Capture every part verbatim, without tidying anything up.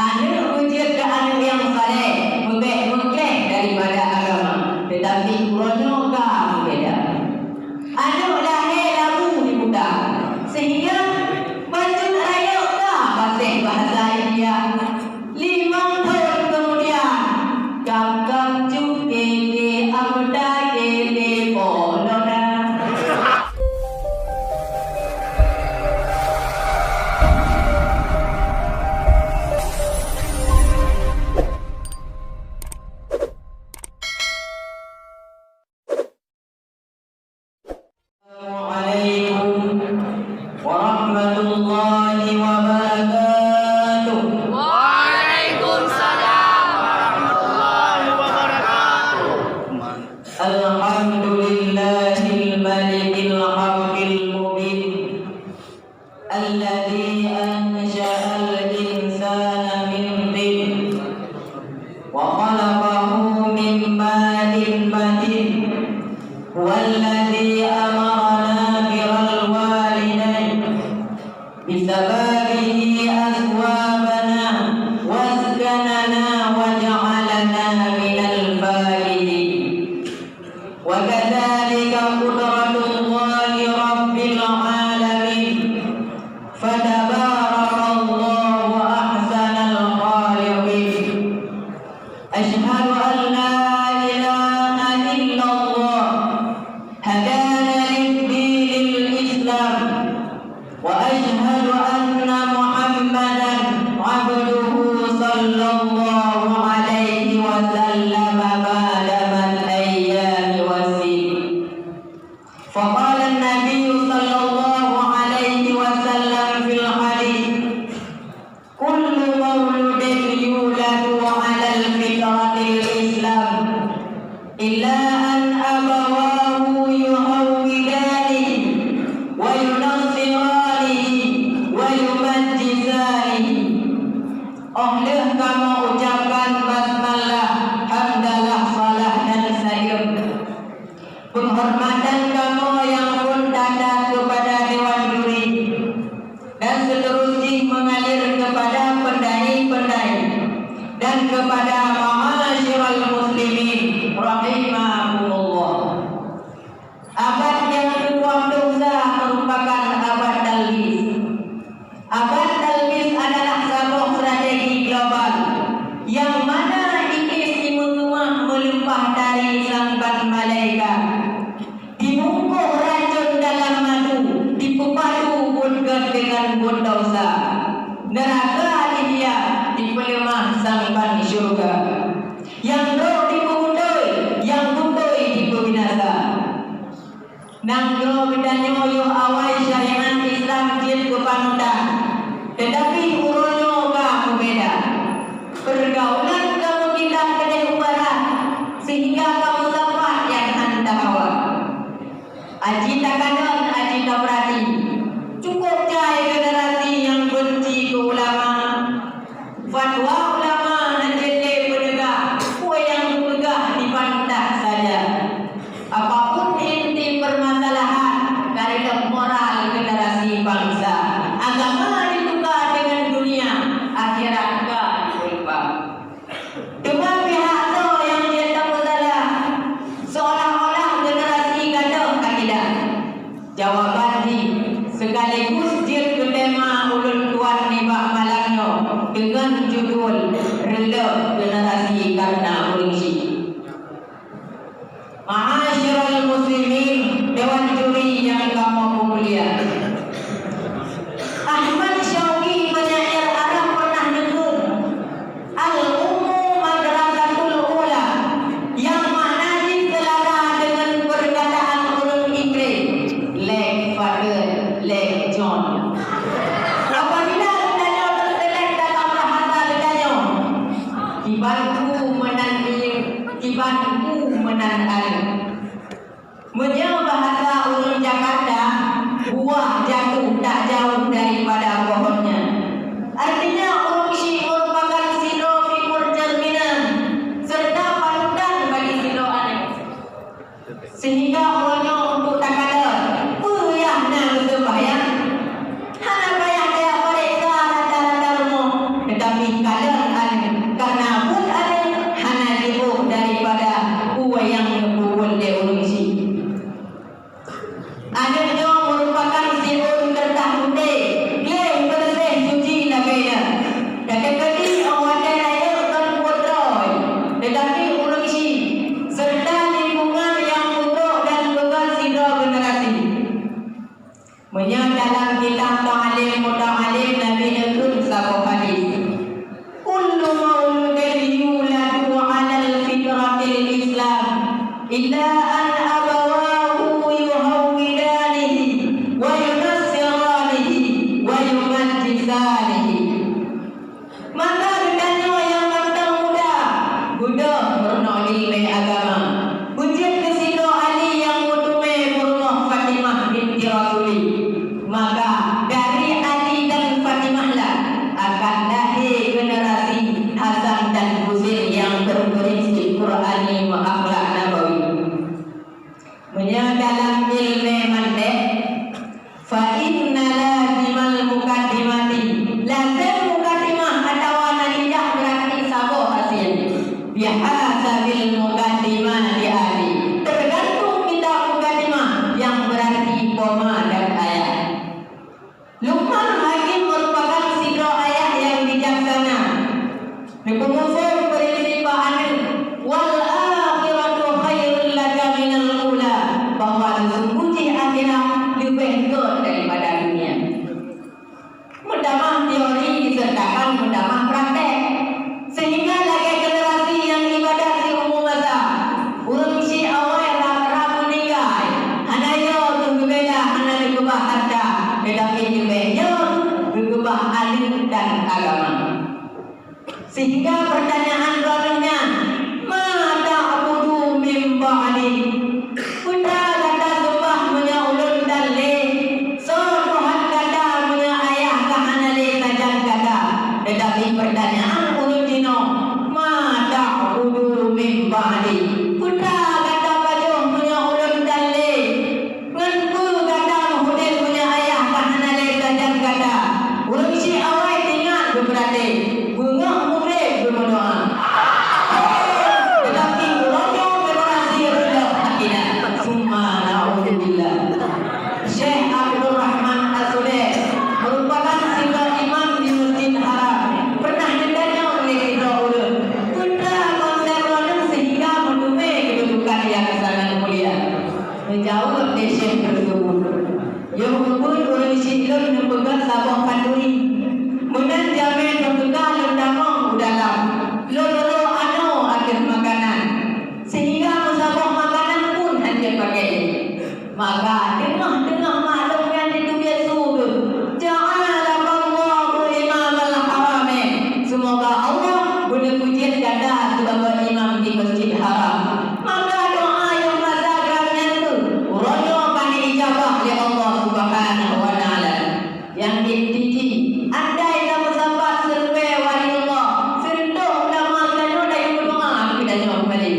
Aneuk beujeuet keu aneuk nyang saleh, meubèk meuklèh daripada agama, teutapi uroe nyoe ka meubeda. Aneuk lahé labu diputa, sehingga bacut rayeuk ka paséh bahasa India. Limong thon keumudian, gam-gam cut keke, ameuta keke po lona. Assalamualaikum warahmatullahi wabarakatuh. Waalaikumsalam warahmatullahi wabarakatuh. Alhamdulillahil malikil haqqil mubin. Alladzi ansya'al insana min tin, wa khalaqahu min ma'in mahin. Huwallazi amarana birrul walidain, bisababihi aswabana, waskanana, wa ja'alana minal faihin. Wa kadzalika qudratullahi rabbil alamin. Fatabarakallahu ahsanul khaliqin. Asyhadu an la ilaha illallah, hadana lid-dinil Islam. Wa asyhadu anna Muhammadan abduhu sallallahu alaihi wasallam ma damat ayyami wassin. Faqala an-nabiyyu sallallahu alaihi wasallam fil hadits, kullu mauludin yuladu alal fitratil Islam, illa an abawahu yuhawwidanihi, wa yunassiranihi, wa yumajjisanihi. Óh lheueh kamoe ucapkan basmalah, hamdalah, salah dan saleuem, peunghormatan kamoe nyang phon that-that keupada dewan juri, dan seuteurus jih meungalir keupada peundai-peundai dan keupada ma'asyiral muslimin rahimakumullah. Abad nyang keudua ploh sa meurupakan abad talbis. Abad talbis adalah saboh strategi global nyang mana Iblih jimeungeumah meuleumpah dari sang ban malaikat. Dibungkôh racôn dalam madu, dipeupadu buet gét deungon buet desya. Neuraka dihia, dipeuleumah sang ban syeuruga. Nyang trok dipeubutôi, nyang butôi dipeubinasa. Nanggroe geutanyoe yoh awai syariat Islam jeuet keu panutan, teutapi uroe nyoe ka meubeda. Peurgaulan ka meukitab keudeh u barat, sehingga ka meusapat nyang hana tahawa. Aji takalon, aji tapeurati, cukôp jai generasi nyang beunci keu ulama. Fatwa ulama hana jeuet lé peunegah, peue nyang geupeugah dibantah saja. Apapun inti peumasalahan, ka reuloh moral generasi bansa. Agama dituka deungon dunia, akhirat ka dipeulumpah. Teuma pihak soe nyang jeuet tapeusalah, seolah-olah generasi gadôh akidah? Jawaban jih sekaligus jeuet keu tema ulôn tuan nibak malam nyoe deungon judul Reulôh Generasi Kareuna Ureuëng Chik. Ma'asyiral muslimin, dewan juri nyang kamoe peumulia. Ahmad Syauqi penyair Arab pernah neukheun, "Al-ummu madrasatul ula," nyang makna jih seulara deungon peurkataan ureuëng Inggréh, "Late father, late John." Apabila geutanyoe teuselek dalam bahasa geutanyoe, kiban ku meunan miyueb, kiban ku meunan aneuk. Meunyoe bahasa ureuëng Jakarta, buah jatuh tak jauh daripada pohonnya. Artinya, ureuëng chik merupakan sidroe figur cerminan serta panutan bagi sidroe aneuk. Sehingga uroe nyoe untuk takalon, peue yah na geuseumbahyang, hana payah tajak pareksa rata-rata rumoh, teutapi Kalon aneuk, karena buet aneuk hana jiôh daripada peue nyang geupeubuet lé ureuëng chik. Aneuk nyoe meurupakan siôn keureutah putéh, gleh beureuséh suci lagée nyan. Teukeudi óh watée rayeuk kon buet droe, teutapi ureuëng chik, seureuta lingkungan nyang peutrok dan peugét sidroe generasi. Meunyoe dalam kitab Ta'lim Muta'allim Nabi neukheun saboh hadis, "Kullu mauludin yuladu 'alal fitratil Islam, illa an abawahu yuhawwidanihi wa yunassiranihi wa yumajjisanihi." Maka geutanyoe nyang mantong muda, beudôh meurunoe iéleumé agama, beujeuet keu sidroe Ali nyang meuteumé peurumoh Fatimah binti Rasuli. Maka dari Ali dan Fatimah lah akan lahé generasi Hasan dan Husein nyang berprinsip Qurani meuakhlak Nabawi. Meunyoe dalam iéleumé mantek, fa inna lazimal mukaddimati, lazem mukaddimah atawa natijah beurati saboh hasil. Bihasabil mukaddimati ahli, tergantung kitab mukaddimah nyang beurati poma dan ayah. Luqman Hakim meurupakan sidroe ayah nyang bijaksana. Neupeumuphom prinsip bak aneuk, "Wal akhiratu khairul laka minal ula," bahwa sesungguh jih akhirat leubeh gét daripada dunia. Meutamah teori disertakan meutamah praktek. Sehingga lagée generasi nyang ibadat siumu masa, ureuëng chik awai rab-rab meuninggai, hana yo keuh geubela hana geukeubah hareuta, teutapi leubeh yo geukeubah aneuk dan agama. Sehingga pertanyaan droeneuh nyan, "Ma ta'budu min ba'di?" Peue gata seumah meunyoe ulôn tan lé? Soe Tuhan gata meunyoe ayah ka hana lé sajan gata? Teutapi pertanyaan ulôn jinoe, "Ma ta'budu min ba'di?" Peue gata pajoh meunyoe ulôn tan lé? Ngon peue gata meuhudép meunyoe ayah ka hana lé sajan gata? Ureuëng chik awai teuingat geupeuraté, beungoh mudép geumeudoá. Teutapi uroe nyoe generasi reuloh akidah. Summa na'udzubillah. Syekh Abdul Rahman As-Sudeh meurupakan sidroe imam di Masjid Haram. Pernah neutanyong lé sidroe ureuëng, "Peue konsep droeneuh sehingga meuteumé keududukan nyang sangat mulia?" Geujaweueb lé Syekh teursebut, "Yoh ubit ureuëng chik lôn neupeugah saboh khanduri. Meunan jamé teupeugah lôn tamong u dalam, lôn rô anoe ateueh makanan, sehingga meusaboh makanan pun hana jeuet pakai. Maka teungoh-teungoh mandum nyan jiteubiet su geuh, 'Ja'alakallahu imamal haramain.' Seumoga Allah beuneupeujeuet gata sibagoe imam di Masjid Haram." Maka doá nyang masa gram nyan tu, uroe nyoe ka neuijabah lé Allah Subhanahu wa Ta'ala. Nyang inti jih, andai tameusapat siribée wali Allah, sireutôh ulama geutanyoe dayeuh meudoá keu geutanyoe keumalém.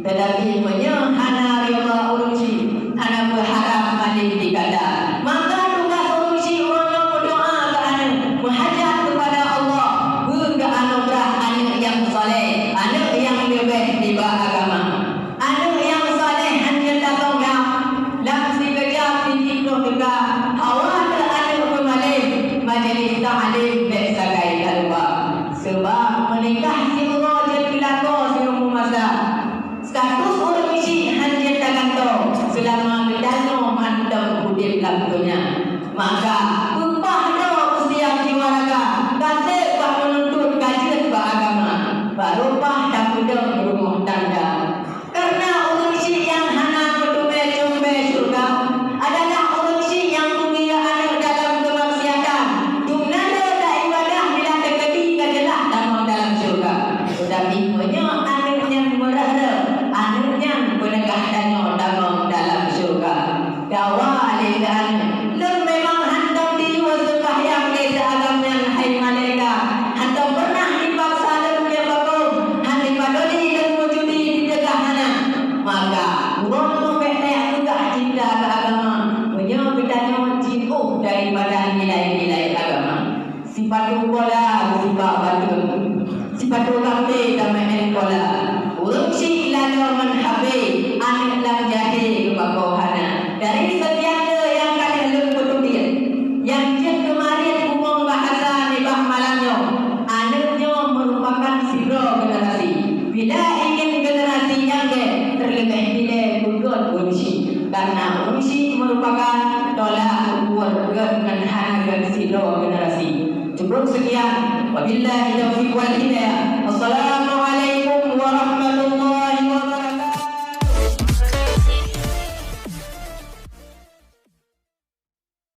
Teutapi meunyoe hana ridha ureuëng chik, hana peuharab malém di gata, maka tugaih ureuëng chik uroe nyoe meudoá keu aneuk, meuhajat keupada Allah, beugeuanugeurah aneuk nyang saleh, aneuk nyang leubeh nibak agama. Aneuk nyang saleh hana jeuet tapeugah, lam sikeujab pih jiploh teuka, hawa teuh aneuk peumalém, majelis taklim bék sagai talupa. Seubab meunikah siuroe jeuet keu lakoe siumu masa. Status ureuëng chik hana jeuet tagantoe seulama geutanyoe mantong udeb lam donya. Maka, peupah droe usia jiwa raga, ka seb bak meununtut ka jeuet bak agama, barô paih tapeudong rumoh tangga. Kareuna ureuëng chik nyang hana meuteumé cumbée syeuruga adalah ureuëng chik nyang peuguyue aneuk dalam keumaksiatan. Dum na le ta ibadah bila teukeudi ka jeulaih tamong dalam syeuruga. Teutapi meunyoe aneuk nyan meureuh-reuh, aneuk nyan beuneugah tanyoe tamong dalam syeuruga. Dawa lé keu aneuk, lôn memang hántom jiyue seumbahyang lé si Adam nyan, hai malaika. Hántom peureunah jipaksa lôn keu bagong, hana jipadoli Sipatu kambé tameu'en kola. Ureueng chik laloe ngon H P, aneuk lam jahé geupakoe hana. Dari sekian le nyang ka lheueh lôn peuteubiet, nyang jeuet keumarit bungong bahasa nibak malam nyoe, aneuk nyoe meurupakan sidroe generasi. Bila ingin generasi nyang gét, teuleubeh dilée peugét ureueng chik. Karena ureueng chik meurupakan tolak ukur gét ngon hana gét sidroe generasi. Cukup sekian. Wabillahi taufiq wal hidayah.